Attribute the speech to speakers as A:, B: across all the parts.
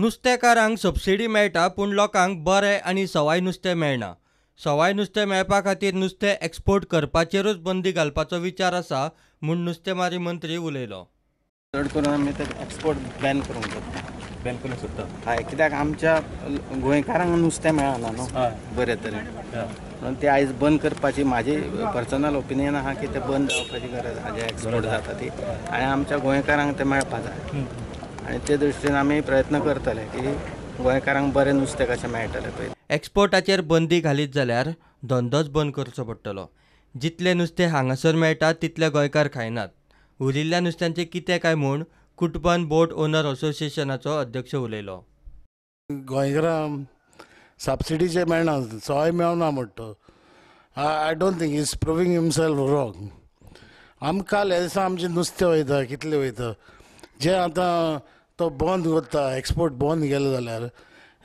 A: नुस्तेकारांक subsidy मेळटा पूण लोकांक बरें आनी सवाय नुस्तें मेळना. सवाय नुस्तें मेळपा खातीर नुस्तें एक्सपोर्ट करपाचेरूच बंदी घालपाचो विचार आसा म्हूण नुस्तेमारी मंत्री उलयलो.
B: चड करून आमी ते एक्सपोर्ट बॅन करूंक सोदता.
C: बॅन करूंक सोदता?
B: हय, कित्याक आमच्या गोंयकारांक नुस्तें मेळना न्हू बरे तरेन, म्हणून ते आयज बंद करपाची म्हाजी पर्सनल ओपिनियन आहा की ते बंद जावपाची गरज आहा, जे एक्सपोर्ट जाता ती, आनी आमच्या गोंयकारांक ते मेळपा जाय. आनी ते दृश्टीन आमी प्रयत्न करतले की गोंयकारांक बरें नुस्तें कशें मेळटलें पळय.
A: एक्सपोर्टाचेर बंदी घालीत जाल्यार धंदोच बंद करचो पडटलो. जितलें नुस्तें हांगासर मेळटा तितले गोंयकार खायनात. उरिल्ल्या नुस्त्यांचें कितें काय म्हूण कुटबण बोट ओनर असोसिएशनाचो अध्यक्ष उलयलो.
D: गोंयकारांक सबसिडीचें मेळना, सवाय मेळना म्हणटा. I don't think is proving himself wrong. आमकां काल दिसा आमचें नुस्तें वयता, कितलें वयता, जें आतां तो बंद करता, एक्सपोर्ट बंद केलो जाल्यार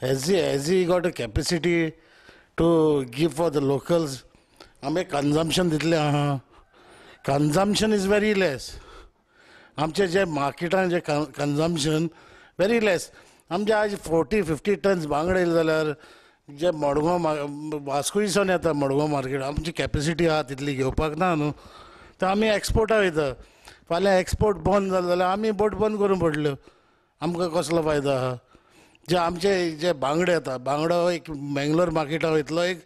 D: has he got a capacity to give for the locals? आमी कन्जम्पशन तितलें आहा, कन्जम्पशन is very less. आमचे जे मार्केटान जे कन्जम्पशन वेरी लेस. आमचे आज 40-50 टन्स बांगडे येयले जाल्यार जे मडगांव वास्कोयसान येता मडगांव मार्केट, आमची कॅपेसिटी आहा तितली घेवपाक ना न्हू, तर आमी एक्सपोर्टा वयता. फाल्यां एक्सपोर्ट बंद जालें जाल्यार आमी बोट बंद करूंक पडल्यो, आमकां कसलो फायदो आहा? जे आमचे जे बांगडे येता, बांगडो एक मेंगलोर मार्केटा वयतलो, एक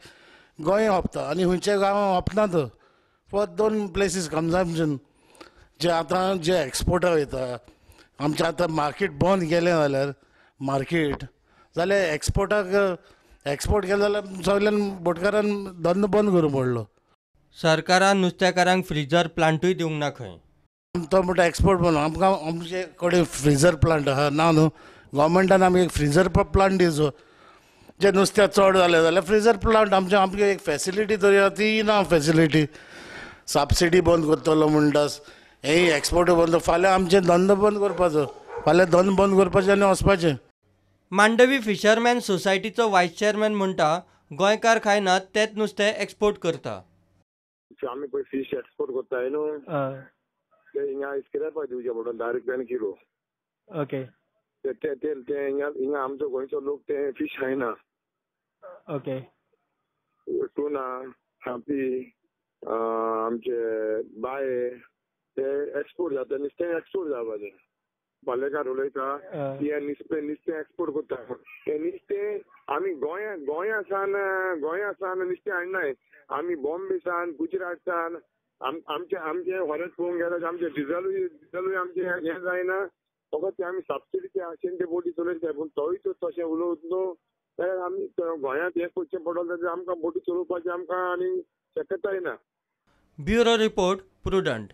D: गोंय सोंपता आनी खंयच्या गांवां सोंपना तो, फॉर दोन प्लेसीस कन्जम्पशन. जे आतां जे एक्सपोर्टा वयता, आमचें आतां मार्केट बंद केलें जाल्यार मार्केट जाल्यार एक्सपोर्टाक एक्सपोर्ट केलें जाल्यार सगल्यान बोटकारान धंदो बंद करूंक पडलो.
A: सरकारान नुस्तेकारांक फ्रिजर प्लांटूय दिवंक ना खंय.
D: तो म्हणटा एक्सपोर्ट बंद, आमकां आमचे कडेन फ्रिजर प्लांट आहा ना न्हू, गव्हर्मेंटान आमकां एक फ्रिजर प्लांट दिवचो. जे नुस्तें चड जालें जाल्यार फ्रिजर प्लांट आमचे आमकां एक फेसिलिटी तरी आहा ती ना फेसिलिटी. सबसिडी बंद करतलो म्हणटा, हें एक्सपोर्ट बंद, फाल्यां आमचें धंदो बंद करपाचो, फाल्यां धंदो बंद करपाचें आनी वचपाचें.
A: मांडवी फिशरमॅन सोसायटीचो वायस चेअरमॅन म्हणटा गोंयकार खायनात तेच नुस्तें एक्सपोर्ट करता.
E: आमी पळय फीश एक्सपोर्ट करताय न्हू, ते हिंगा स्क्रॅपाक दिवचें पडटा 10 रुपयान किलो.
F: ओके.
E: ते ते हिंगा आमचो गोंयचो लोक ते फीश खायना.
F: ओके.
E: टुना, खांपी, आमचे बाये ते एक्सपोर्ट जाता, नुस्तें एक्सपोर्ट जावपाचें. पालेकार उलयता की नुस्तें नुस्तें एक्सपोर्ट करता, तें नुस्तें आमी गोंया सान नुस्तें हाडनाय, आमी बॉम्बे सान, गुजरात सान. आमचे आमचे व्हरत पळोवंक गेल्यार आमचें डिझलूय आमचें हें जायना, फकत ते आमी सबसिडीचे आशेन ते बोटी चलयता. पूण तोय तो तशें उलोवत न्हू जाल्यार आमी गोंयांत हें करचें पडटलें जाल्यार आमकां बोटी चलोवपाची आमकां आनी शक्यताय ना.
A: Bureau report, Prudent.